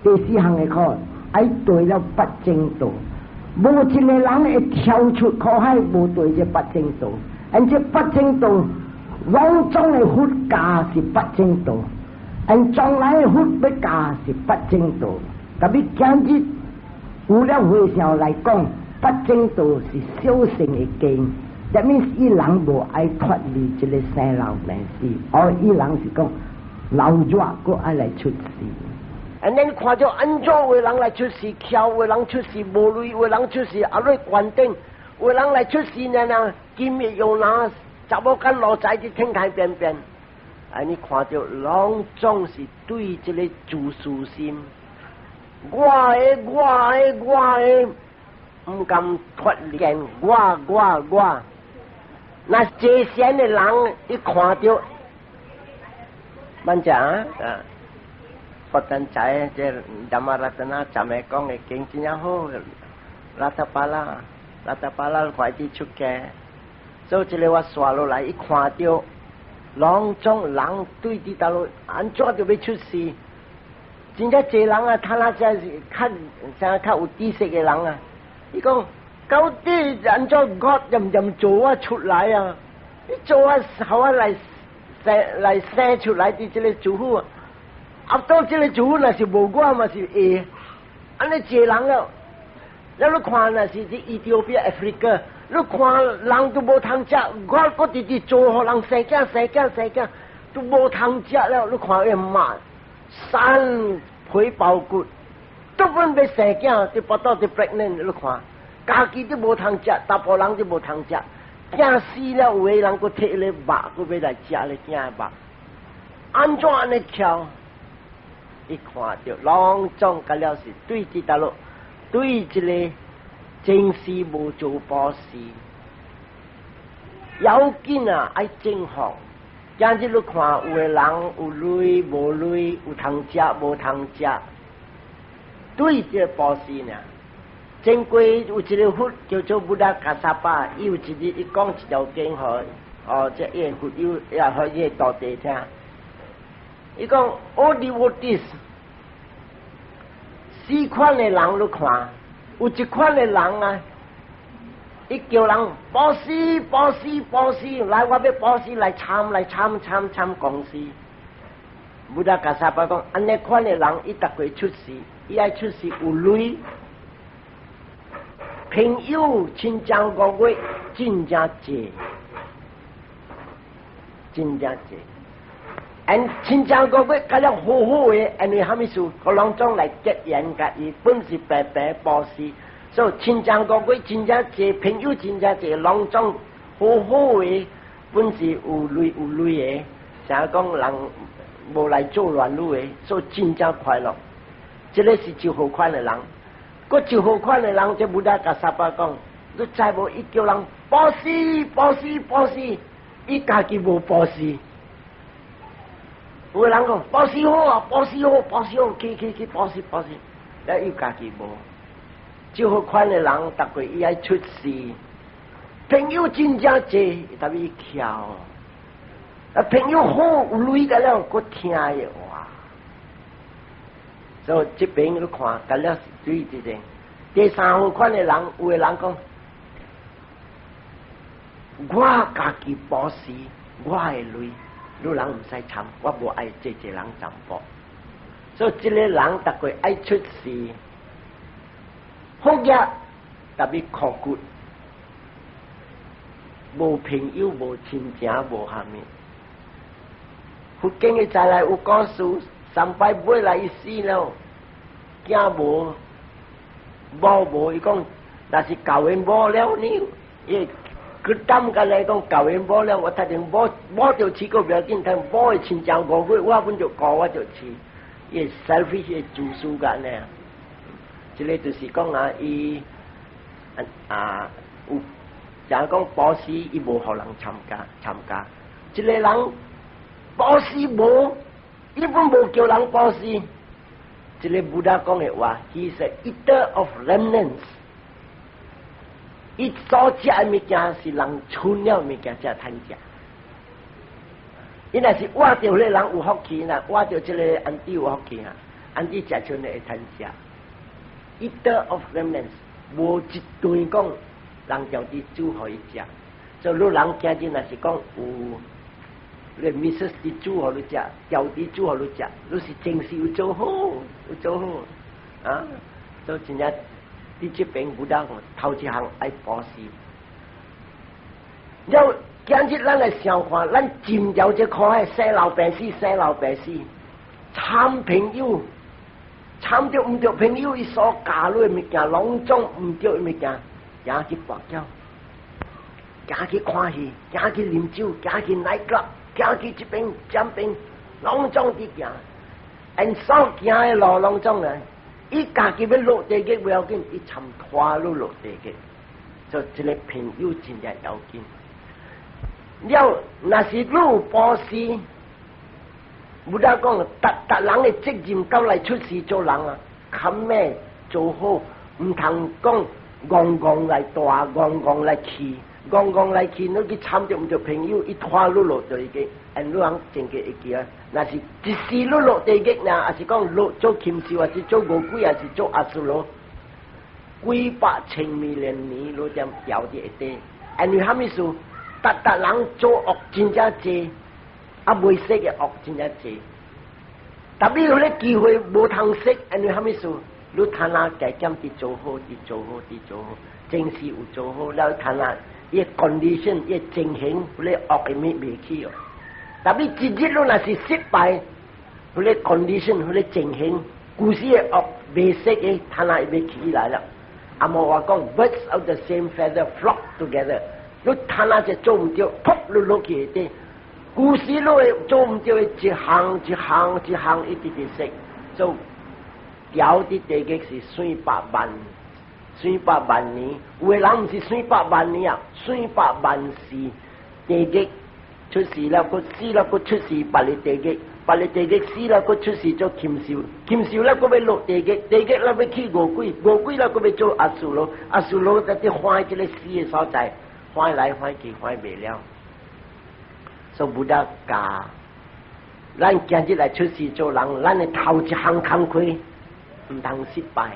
A: 第四項的苦，愛對了八正道。無一个人會跳出苦海，無對這八正道。而這八正道，攏總的佛教是八正道，而將來的佛欲教是八正道。特別今日有了和尚來講，八正道是小乘的經，這means 伊人無愛脫離這个生老病死，而伊人是講老熱閣愛來出世。and 咱看著按怎有人來出世，巧有人出世，無鐳有人出世，啊，落懸頂有人來出世呢呢，今日又拿查某佮奴才佇天台邊邊，啊，你看著攏總是對這个自私心，我的我的我的，毋甘脫離我我我。那坐禪的人一看著，慢講啊。不但知這 Dhammaratana 昨暝講的經真正好，Ratthapala，Ratthapala 快啲出家，所以這个我刷落來一看著，攏總人對佇佗落按怎就欲出世？真正濟人啊，他那才是較啥較有知識的人啊！伊講到底按怎我念念做我出來啊？你做我予我來生出來佇這个主婦啊！啊，到這个主婦若是無我嘛是會，按呢濟人了，咱你看若是佇伊丟比 Africa，你看人都無通食，我閣直直做予人生囝生囝生囝，都無通食了。你看伊媽三皮包骨，都本欲生囝，佇腹肚佇 pregnant，你看，家己都無通食，查埔人都無通食，囝死了，有的人閣提咧肉，閣欲來食咧囝肉，按怎按呢巧？一看著攏總甲了是對佇佗落，對這个真實無做布施，要緊啊愛正福。今日你看有的人有鐳無鐳，有通食無通食，對這個布施呢？前過有一个佛叫做 Buddha Kassapa，伊有一日伊講一條經予哦，這伊个佛友也予伊个徒弟聽。伊講 all devotees 四款的人你看，有一款的人啊，伊叫人布施布施布施，來我欲布施來參來參參參公司。Buddha Kassapa 講，按呢款的人，伊逐過出世，伊愛出世有鐳，朋友親像五月真正濟，真正濟。and 親像五月佮了好好的，因為啥物事？佮攏總來結緣佮伊，本是白白布施，所以親像五月真正濟，朋友真正濟，攏總好好的，本是有鐳有鐳的，成講人無來做亂女的，所以真正快樂。這个是一好款的人，閣一好款的人，這 Buddha Kassapa 講，你知無？伊叫人布施布施布施，伊家己無布施。有的人講布施好啊，布施好，布施好，去去去布施布施，了伊家己無。這好款的人，逐過伊愛出世，朋友真正濟，特別伊巧。啊，朋友好有鐳個了，閣聽伊話。所以這邊你看，甲了注意一下。第三號款的人，有的人講，我家己布施，我的鐳，汝人毋使參，我無愛濟濟人淡薄。所以這个人逐個愛出世，好額特別苦骨，無朋友、無親情、無蝦米。佛經的再來有故事，三擺尾來伊死了，囝無，某無，伊講，若是舊緣無了呢，伊佢感覺來講舊緣無了，我睇定某某就飼閣袂要緊，但某的親情五月，我本就顧我就飼，伊 selfish 的自私甲呢。這个就是講啊，伊啊有，假如講布施，伊無予人參加參加。這个人布施無，伊本無叫人布施。這个 Buddha 講的話，He is a eater of remnants。伊所食的物件是人剩了物件才通食。伊若是活著彼個人有福氣啦，活著這個 auntie 有福氣啊，auntie 食剩的會通食。Eater of remnants，無一頓講人叫佇煮予伊食。所以汝人今日若是講有，你 Missus 佇煮予你食，調佇煮予你食，你是真是有做好，有做好啊！所以真正佇這邊 Buddha 講頭一項愛布施。了，今日咱來想看，咱進入這苦海，生老病死，生老病死，參朋友，參著毋著朋友，伊所教你的物件，攏總毋著的物件，行去跋筊，行去看戲，行去啉酒，行去 night club，行去這邊這邊，攏總佇行，𪜶所行的路攏總啊，伊家己欲落地獄袂要緊，伊參拖汝落地獄，所以這个朋友真正要緊。了，若是汝有布施，Buddha 講，逐逐人的責任到來出世做人啊，較咩做好，毋通講戇戇來大，戇戇來去，戇戇來去，你去參著毋著朋友，伊拖汝落地獄，and 汝人真個會記啊。若是一時汝落地獄呢，抑是講落做禽獸，抑是做餓鬼，抑是做阿修羅，幾百千 million 年，汝點掉佇下底？因為蝦米事？逐逐人做惡真正濟，啊袂識的惡真正濟。特別有咧機會無通識，因為蝦米事？你貪那加減佇做好，佇做好，佇做好，真是有做好了，貪那伊 condition 伊情形，彼個惡的物袂起哦。特別一日你若是失敗，彼個 condition 彼個情形，舊時的惡袂識的，貪那伊欲起來了。啊無話講，birds of the same feather flock together。你貪那只做毋著，噗你落去下底。舊時你會做毋著的一項一項一項一直直識，做掉佇地獄是四百萬，四百萬年。有的人毋是四百萬年啊，四百萬世地獄出世了，閣死了，閣出世別个地獄，別个地獄死了，閣出世做禽獸，禽獸了，閣欲落地獄，地獄了欲去餓鬼，餓鬼了閣欲做阿修羅，阿修羅在佇換這个死的所在，換來換去換袂了。所以 Buddha 教，咱今日來出世做人，咱的頭一項工課，毋通失敗。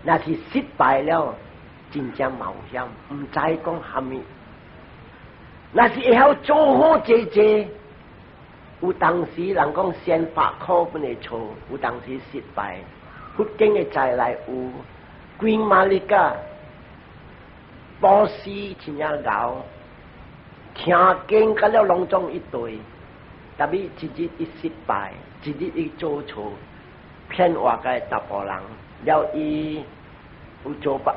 A: 若是失敗了，真正冒險，毋知講蝦米。若是會曉做好濟濟，有當時人講先發苦本會錯，有當時失敗。佛經的再來有 Queen Malika，布施真正𠢕。聽經甲了攏總一對，特別一日伊失敗，一日伊做錯，騙活個查埔人，了伊有做法，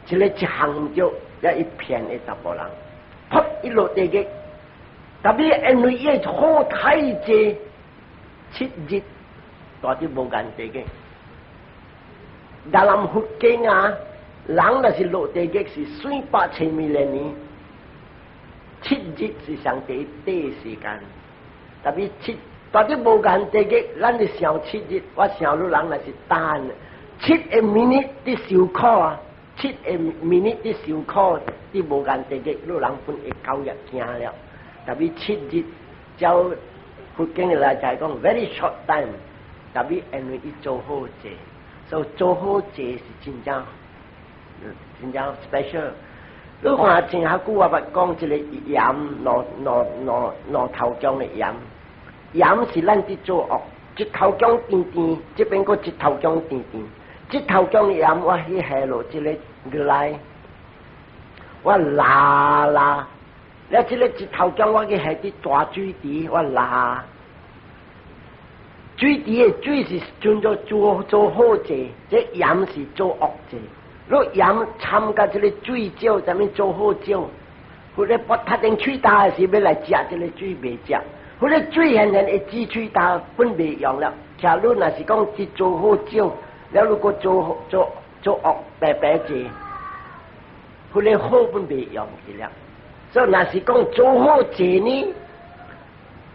A: 這个一項毋著，了伊騙的查埔人，噗伊落地獄，特別因為伊好太濟，7日蹛佇無間地獄。但佛經啊，人若是落地獄是四百千萬年。7日是上第短時間，特別七，蹛佇無間地獄，咱就想七日，我想汝人若是等7個 minute 佇受苦啊，7個 minute 佇受苦，佇無間地獄，汝人本會狗也驚了。特別七日，照佛經來講，very short time。特別因為伊做好濟，所以做好濟是真正真正 special。你看前下久我捌講這個鹽兩兩兩兩頭姜的鹽，鹽是咱佇做惡，一頭薑甜甜，這邊閣一頭薑甜甜，這頭薑鹽我去下落這個魚來，我拉拉，了這個一頭薑我去下佇大水池，我拉。水池的水是叫做做做好濟，這鹽是做惡濟。你鹽摻佮這個水少，啥物做好少？或者不他定喙焦的時欲來食這個水袂食，或者水現現會止喙焦，本袂用了。徛你若是講去做好少，了如果做做做惡白白濟，或者好本袂用去了。所以若是講做好濟呢？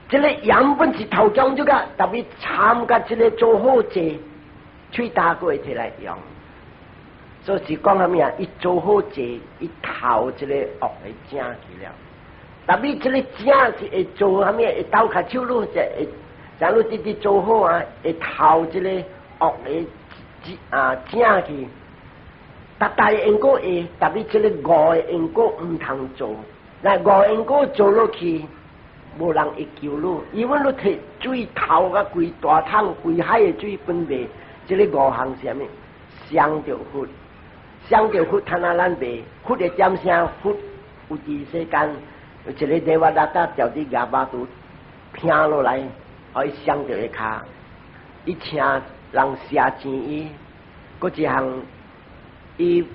A: 這個鹽本是頭薑這個，特別摻佮這個做好濟，喙焦閣會提來用。所以是講啥物啊？伊做好濟，伊頭這個惡的正去了。特別這個正是會做啥物？會鬥跤手路，就會，假如直直做好啊，會頭這個惡的啊正去。逐大因果會，特別這個五個因果毋通做，那五個因果做落去，無人會救你，因為你提水頭佮規大桶、規海的水分袂，這個五項是啥物？想著佛，想著佛，趁啊咱袂佛的點聲，佛有佇世間，有一個デ瓦達達掉佇牙巴肚偏落來，予伊傷著个跤，伊請人寫錢伊，閣一項伊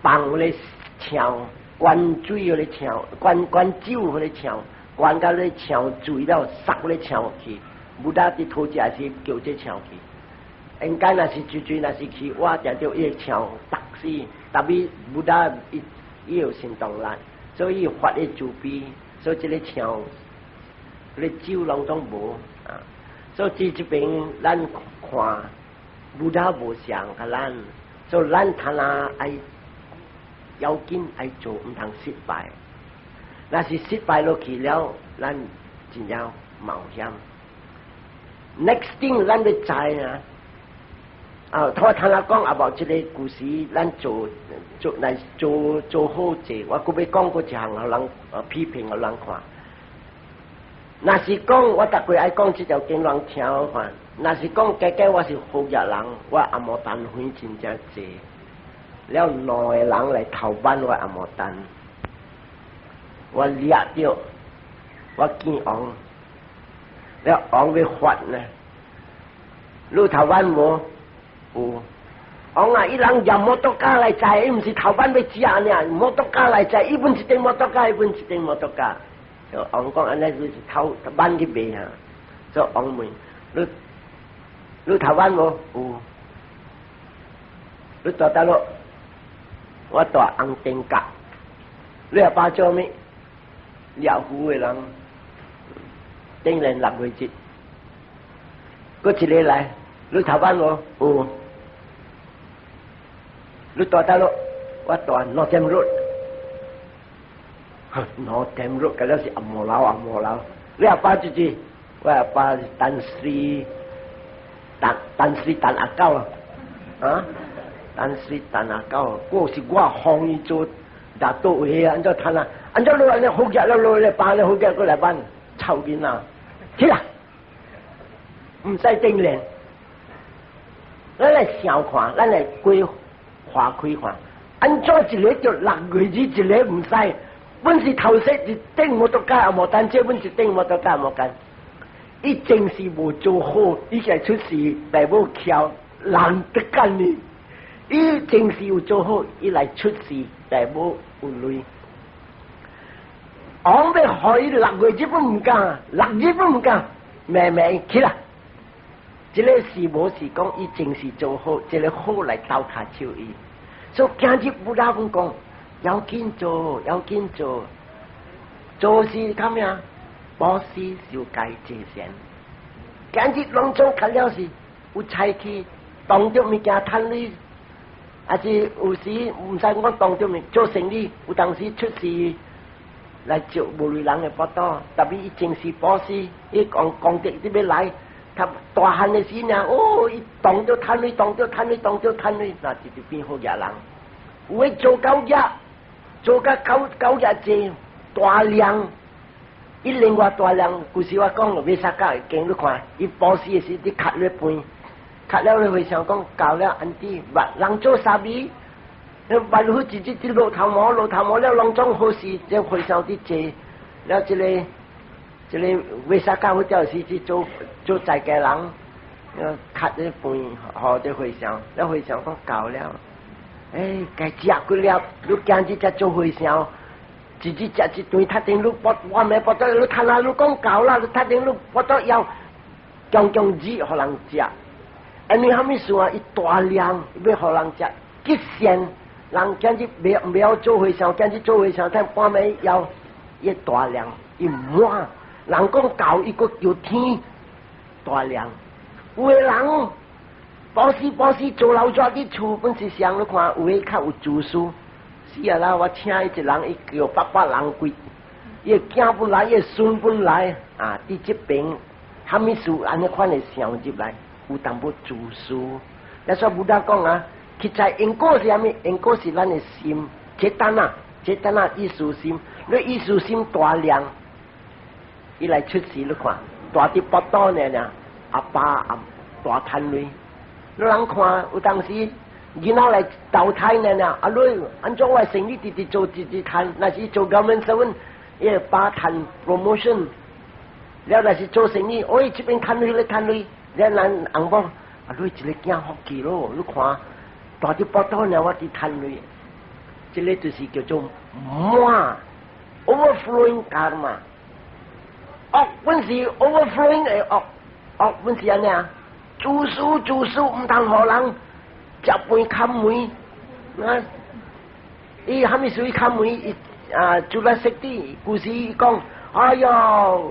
A: 放咧牆，灌水予咧牆，灌灌酒予咧牆。灌到咧牆醉了，殺咧牆去，無得佇討食時叫這牆去。應該若是追追，若是去，我定著伊會牆逐死。特別無得伊伊有行動力，所以發咧慈悲，所以這个牆，咧酒攏總無啊。所以這邊咱看，無得無相共咱，所以咱睇下愛要緊愛做，毋通失敗。若是失敗落去了，咱真正冒險。Next thing，咱欲知啊，啊，我頭先講啊，無這個故事，咱做做來做做好濟，我閣欲講閣一項，予人批評予人看。若是講我逐過愛講這條經人聽好看。若是講假假我是好額人，我阿摩丹園真正濟，了兩個人來頭挽我阿摩丹。我掠著，我見王，了王欲罰呢？你頭挽無？有。王啊！伊人舉摩托卡來載，伊毋是頭挽欲食爾，摩托卡來載，伊本一頂摩托卡，伊本一頂摩托卡。就王講按呢就是頭挽去賣啊。所以王問你，你頭挽無？有。你蹛佗落？我蹛紅燈角。你阿爸做咩？獵戶的人，頂年六月節，閣一個來，你頭挽無？有。你蹛佗落？我蹛 Northam Road。Northam Road，嗰了是紅毛樓，紅毛樓。你阿爸住佗？我阿爸是丹斯丹丹斯丹阿狗啊，丹斯丹阿狗，我是我予伊做。拿倒位啊？按怎趁啊？按怎你按呢好額了，落來把呢好額過來挽，臭囡仔，起來，毋使頂臉。咱來想看，咱來規劃開看，按怎一个就六月日一个毋使，本是頭先一頂摩托卡也無單，這本一頂摩托卡也無干。伊前世無做好，伊才出世，爸母蹺人得干呢。伊前世有做好，伊來出世，爸母有淚。王欲予伊六月日本毋敢，六日本毋敢，慢慢起來。這个是無是講伊前世做好，這个好來鬥跤手伊。所以今日 Buddha 講，要緊做，要緊做，做事較咩啊？布施受戒濟善。今日攏總較了是有財氣，當著物件趁鐳，還是有時毋使講當著物做生意，有當時出事來借無鐳人的腹肚，特別伊前世布施，伊講功德得欲來，他大漢的時呢，哦，伊當著趁鐳，當著趁鐳，當著趁鐳，那直直變好額人。有的做狗業，做甲狗狗業濟大量，伊另外大量，舊時我講欲殺甲經你看，伊布施的時，你磕咧飯，磕了你會想講夠了安怎，人做啥物？萬夫一日直落頭毛，落頭毛了，攏總好事，這和尚佇坐，了這个這个衛薩迦佛教是去做做在家人，磕咧飯，予這和尚，了和尚講夠了，欸，該食幾粒，你今日才做和尚，一日食一頓，讀定你腹我沒腹肚，你趁啊，你講夠啦，你讀定你腹肚枵，強強煮予人食，因為啥物事啊？伊大量欲予人食，極善。人今日袂袂曉做和尚，今日做和尚，等半暝枵，伊大量伊滿。人講夠，伊閣叫天大量。有的人布施布施做老紙佇厝本是上，你看有的較有自私。是啊啦，我請伊一人，伊叫八百人跪，伊囝本來，伊孫本來啊，佇這邊，啥物事按呢款的想入來，有淡薄自私。那所以 Buddha 講啊。實在因果是啥物？因果是咱的心，cetana，cetana 意思心，你意思心大量，伊來出世你看，大佇腹肚呢呢，阿爸阿大趁鐳，你人看有當時囡仔來投胎呢呢，啊你按怎我生意直直做直直趁，若是做 government servant，伊會爸趁 promotion，了若是做生意，喂這邊趁鐳，彼趁鐳，了咱翁某，啊你一个囝福氣咯，你看。大佇腹肚呢，我佇趁鐳，這个就是叫做滿 overflowing karma。惡本是 overflowing 的惡，惡本是按呢啊？自私自私，毋通予人食飯砍門。啊，伊啥物事砍門？伊啊，就來識啲故事講，哎喲，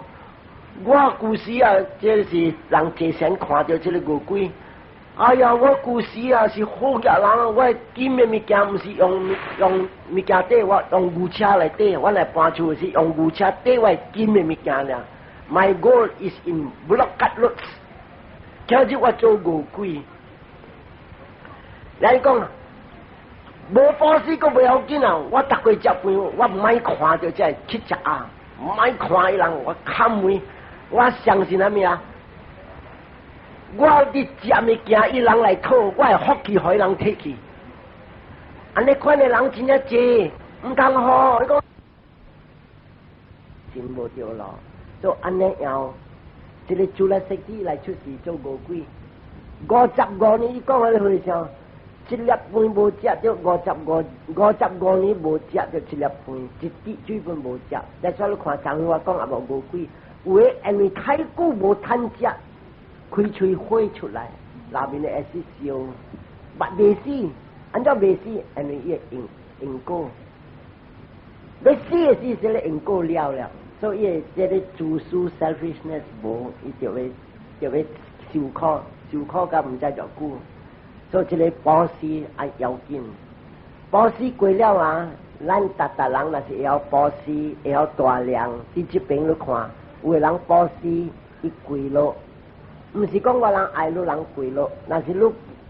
A: 我舊時啊，這是人坐禪看著這个餓鬼。哎呀，我舊時啊是好額人，我金的物件毋是用用物件綴，我用牛車來綴。我來搬厝是用牛車綴我金的物件爾。My gold is in bullock cart loads。今日我做餓鬼，來講無布施閣袂要緊啊！我逐過食飯，我毋愛看著這乞食啊，毋愛看伊人，我砍門，我相信啥物啊？我佇食物件，伊人來討，我會福氣予伊人提去。按呢款的人真正濟，毋通予，伊講真無對路。做按呢樣，這个主來設計來出世做餓鬼，55年伊講彼个和尚，一粒飯無食著55年無食著一粒飯，一滴水分無食。來所你看，昨昏我講也無餓鬼，有的因為太久無趁食。開喙火出來，內面的會是燒，捌未死，按怎未死？因為伊會因因果，欲死的時這个因果了了，所以這个自私 selfishness 無，伊就會受苦，受苦甲毋知偌久。所以這个布施愛要緊，布施過了啊，咱逐逐人若是會曉布施，會曉大量，佇這邊你看，有的人布施伊跪落。毋是講我人愛你人跪落，若是你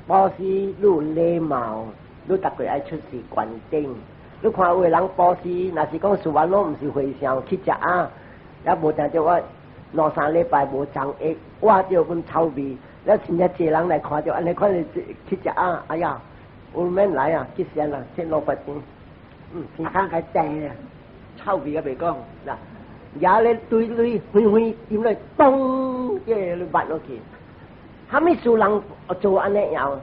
A: 布施你有禮貌，你逐個愛出示灌頂。你看有的人布施，若是講事完攏毋是和尚去食啊，也無定著我兩三禮拜無長下，挖著阮臭味，了真正濟人來看著，按呢款去食啊，哎呀，有免來啊，去先啦，先落白錢，天空較正啊，臭味也袂講，嗱。也咧對對遠遠點來咚，這個你捌落去。啥物事人做按呢樣？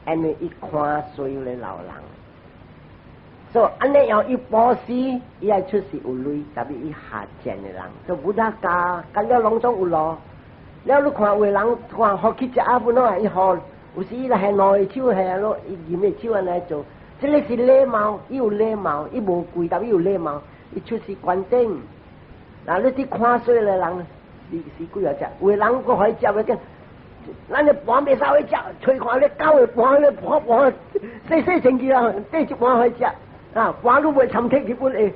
A: 因為伊看衰咧老人，所以按呢樣伊布施，伊愛出世有鐳，特別伊下賤的人，就 Buddha 教，教了攏總有路。了你看有的人看予去食阿本咯，伊予有時伊來下兩個手下咯，伊頤個手按呢做，這个是禮貌，伊有禮貌，伊無跪，但伊有禮貌，伊出世灌頂。嗱，你佇看衰的人是是幾若隻？有的人閣可以食袂緊，咱的盤袂使去食，揣看咧狗的盤咧破盤，洗洗清氣啊，底一盤去食，啊，盤都袂參鐵去本會，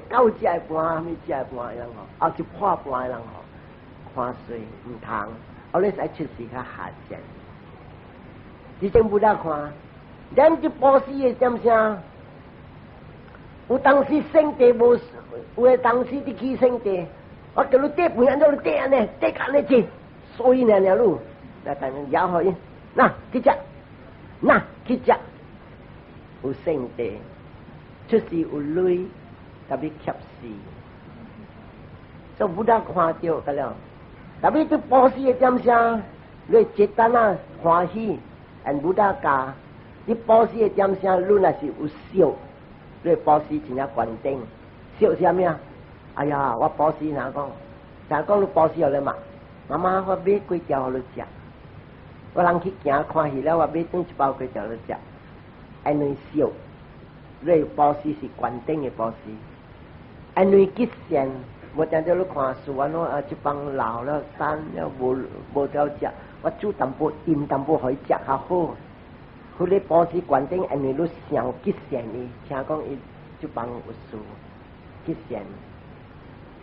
A: 狗食的盤，啥物食的盤的人吼，抑是破盤的人吼，看衰毋通。我咧使出世較下賤。之前 Buddha 看，咱這布施的點聲，有當時聖地無，有的當時佇起聖地，我叫你綴飯按怎你綴按呢，綴按呢濟，所以呢，你，來等枵予伊，那去食，那去食，有聖地，出世有鐳，特別怯死，所以 Buddha 看著個了，特別對布施的點聲，你簡單啊歡喜，and Buddha 教，你布施的點聲，你若是有惜，你布施真正懸頂，惜是啥物啊？哎呀，我布施哪講？若講你布施予你嘛？媽媽，我買粿條予你食。我人去行看戲了，我買轉一包粿條予你食。因為惜，你布施是懸頂的布施。因為結善，無定著你看樹安怎啊？這幫老了瘦了無無得食，我煮淡薄甜淡薄予伊食較好。佢咧布施懸頂，因為你想結善伊，聽講伊這幫有事結善。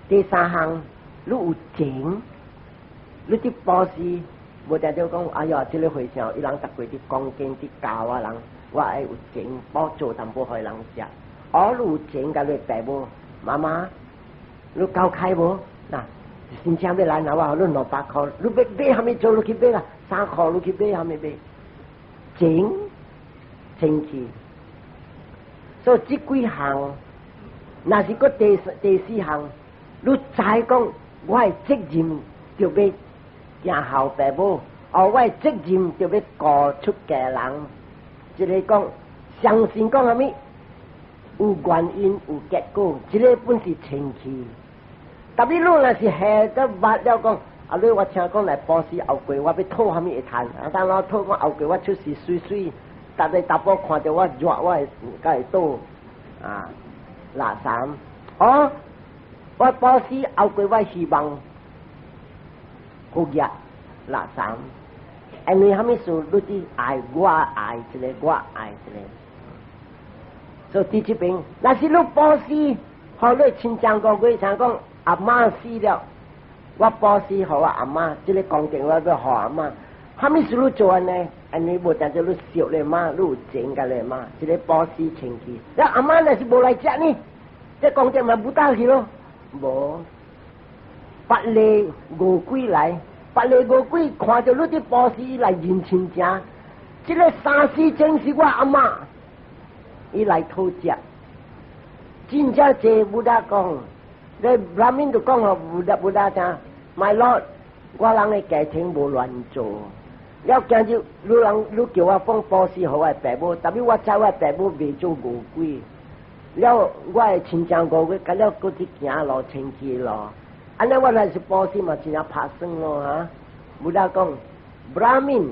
A: 第三項，你有情，你佇布施，無定著講，哎呀，這個和尚伊人逐過佇講經佇教我人，我愛有情，幫做淡薄予人食。哦，你有情共你爸母媽媽，你交開無？嗱，真正欲來拿我予你200箍，你欲買啥物做你去買啦，衫褲你去買啥物買？情清氣，所以這幾項，若是閣第四項，你知講我的責任就欲行孝爸母，哦，我的責任就欲顧出家人，這個講相信講啥物？有原因有結果，這個本是清氣。特別你若是下得捌了講，啊！你我聽講來布施後過，我欲討啥物會趁？啊，當我討講後過我出世媠媠，逐個查埔看著我熱，我會才會倒啊垃圾。哦，我布施後過，我希望好業垃圾。因為啥物事，你只愛我愛一個，我愛一個。所以佇這邊，若是你布施，予你親像個月，像講阿媽死了，我布施予我阿媽，這個功德我欲予阿媽。啥物事你做按呢？因為無定著你惜你媽，你有情共你媽，這個布施清氣。那阿媽若是無來食呢？這功德嘛無得去咯。無，別個餓鬼來，別個餓鬼看著你佇布施來認親情，這個三世前是我阿媽，伊來討食。真正濟 Buddha 講，你 Brahmin 就講予 Buddha Buddha 聽，My Lord，我人的家庭無亂做。了今日你人你叫我放布施予我的爸母，特別我知我爸母袂做餓鬼。了我的親像餓鬼，佮了閣去行路清氣路。按呢我若是布施嘛，真正拍算咯哈。Buddha 講，Brahmin，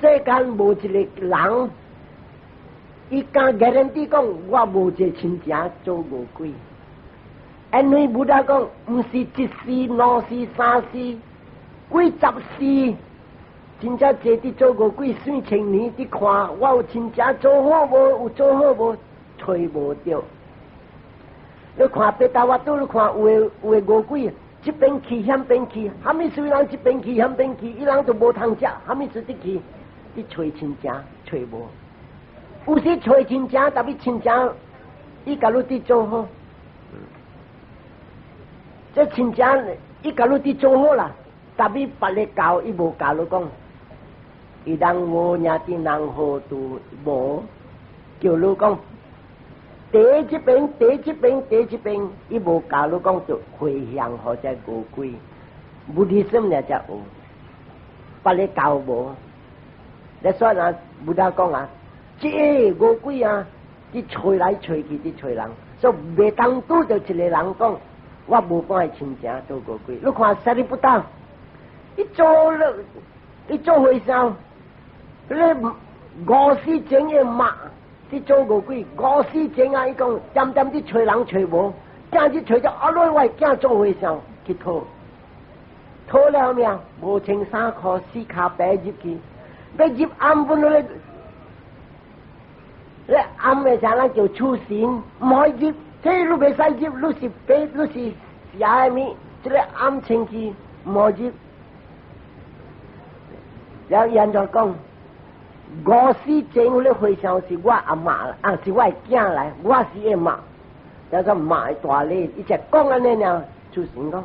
A: 世間無一個人，伊敢 guarantee 講我無一個親情做餓鬼。因為 Buddha 講，毋是一世、兩世、三世，幾十世，真正濟佇做餓鬼算千年，佇看我有親情做好無？有做好無？揣無著。你看別達我拄，你看有的有的餓鬼，這邊去遐邊去，啥物事人這邊去遐邊去，伊人就無通食，啥物事佇去，佇揣親情揣無。有時揣親情，特別親情，伊共你佇做好，這親情伊共你佇做好啦，特別別个教伊無教你講，伊人無兄弟人何度無，叫你講。第這邊，第這邊，第這邊，伊無教你講就迴向予這餓鬼，Buddhism 呢才有，別个教無。你說啊，Buddha 講啊，這餓鬼啊，佇揣來揣去，佇揣人，所以袂當拄著一個人講，我無半個親情做餓鬼。你看 Sariputta，伊做了，伊做和尚，你五世前的媽。佇做餓鬼，五世前啊！伊講點點佇揣人揣無，囝去揣著阿女，我囝做和尚去討，討了命，無穿衫褲，四跤白入去，欲入暗本咧，咧暗的時咱叫出神，毋可以入，這你袂使入，你是白，你是邪的物，這個暗清氣毋好入，然後伊按怎講？五死前彼個和尚是我阿媽啊，是我的囝來，我是伊媽。然後媽的大禮，伊才講按呢爾，出神講，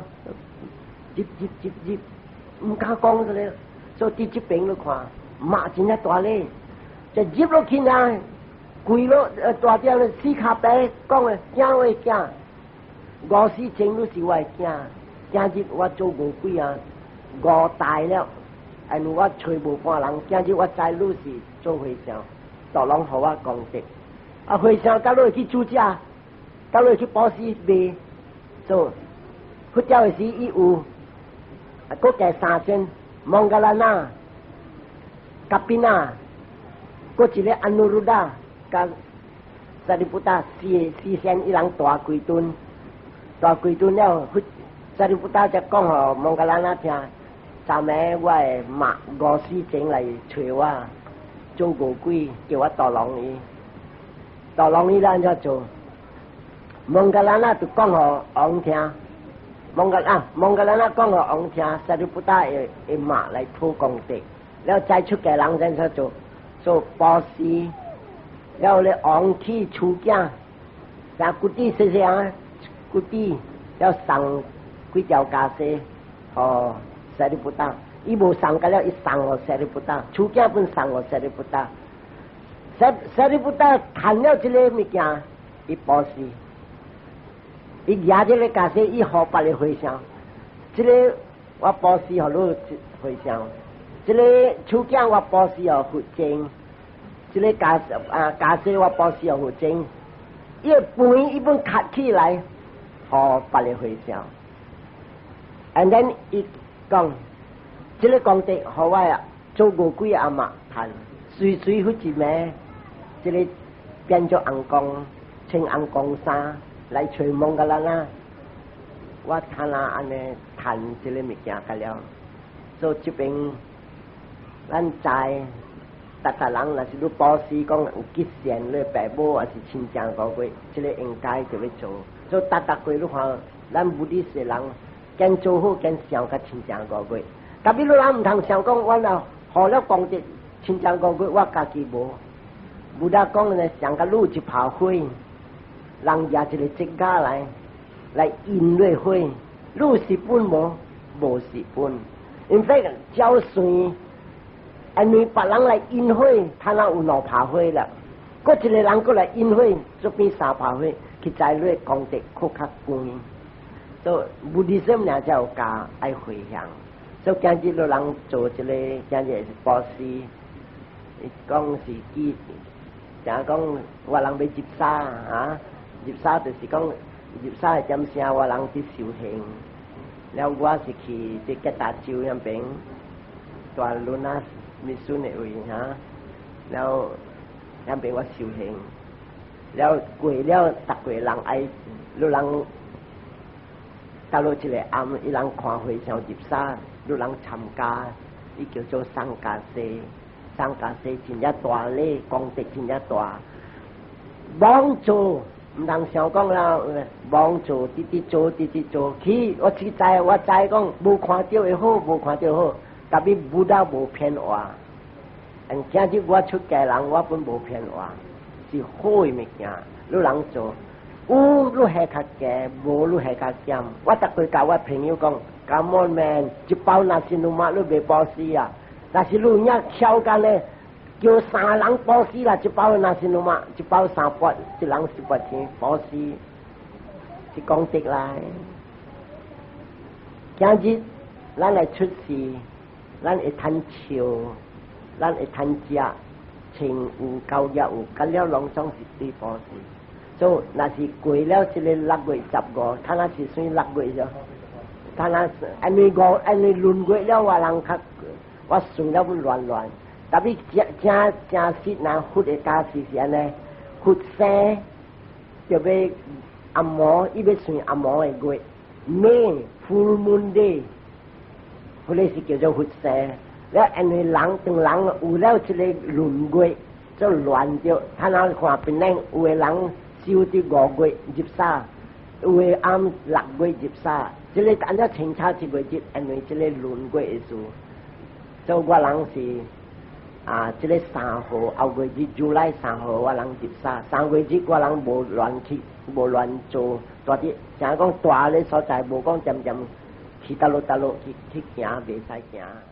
A: 入入入入，毋敢講出來。所以佇這邊你看，媽真正大禮，就入落去啊，跪落大點咧，四跤白講的，囝我的囝，五死前你是我的囝，今日我做餓鬼啊，五大了，因為我揣無半人，今日我知你是做和尚，都攏予我功德。啊，和尚甲你去煮食，甲你去布施賣，做佛教的時伊有，啊，閣加三尊，摩訶蘭那、甲賓那，閣一個安努魯達，佮舍利布達四個四仙一人大幾尊，大幾尊了，佛舍利布達才講予摩訶蘭那聽，昨暝我的媽五死前來揣我做餓鬼，叫我渡龍伊，渡龍伊按怎做？摩訶蘭那就講予王聽，摩訶啊，摩訶蘭那講予王聽，舍利布達的的媽來討功德，了再出家人怎做？做布施，了咧王去取囝，啥骨子細細啊，骨子了送幾條袈裟，予舍利布達，伊無送甲了，伊送予舍利布達，取囝本送予舍利布達，舍舍利布達趁了這个物件，伊布施。伊舉這个袈裟，伊予別个和尚，這个我布施予你和尚，這个取囝我布施予佛經，這个袈啊袈裟我布施予佛經，伊個飯伊本崁起來，予別个和尚。And then 伊講，這个功德予我啊做餓鬼阿媽趁，隨隨彼一暝，這个變做紅光，穿紅光衫。來揣摩訶蘭那，我趁啊按呢趁這个物件個了，所以這邊咱知，逐逐人若是你布施講有吉善，你爸母抑是親情五月，這个應該就欲做。所以逐逐月你看，咱 Buddhist 的人，兼做好兼想佮親情五月。特別你人毋通想講，我若予了功德親情五月，我家己無。Buddha 講呢，上佮你一泡火。人舉一個指甲來，來引落火，你有蝕本無？無蝕本。因為照算，因為別人來引火，他若有兩泡火啦。閣一個人閣來引火，就變三泡火，去知你功德閣較懸。所以 Buddhism 爾才有教愛回向。所以今日有人做這个，今日是布施，講是記，誠講我人欲入沙啊。入沙就是講入沙係點聲，我人佇修行。了我是去佇吉達州遐邊，大輪啊 mission 的位哈。了遐邊我修行，了過了逐個人愛，你人到落一个暗，伊人看和尚入沙，你人參加，伊叫做送袈裟，送袈裟真正大禮，功德真正大，罔做。毋通想講啦，罔做，直直做，直直做。去，我去知，我知講無看著會好，無看著好，特別 Buddha 無騙話。但今日我出家人，我本無騙話，是好的物件，你人做，有你下較濟，無你下較減。我逐擺共我朋友講，Come on man，一包 nasi lemak 你袂布施啊？若是你有影巧干咧，叫三人布施啦，一包 nasi lemak，一包3百，一人10塊錢布施，是功德來。今日咱來出世，咱會趁笑，咱會趁食，穿有交業有，甲了攏總是對布施。所以若是過了這个6月15，睇那是算六月咗，睇那因為五，因為閏月了，我人較我算了本亂亂。特別真真真實，若佛的教示是按呢，佛生就欲暗暝，伊欲算暗暝的月，May full moon day，彼个是叫做佛生。了因為人當人有了這个輪月，就亂著。他若看別人有的人修佇5月入沙，有的暗6月入沙，這个按怎清楚一月日，因為這个輪月的事。所以我人是啊，這個三號後月日 July 三號我人入山，3月日我人無亂去，無亂做，蹛佇像講蹛咧所在，無講漸漸去佗落佗落去去行，袂使行。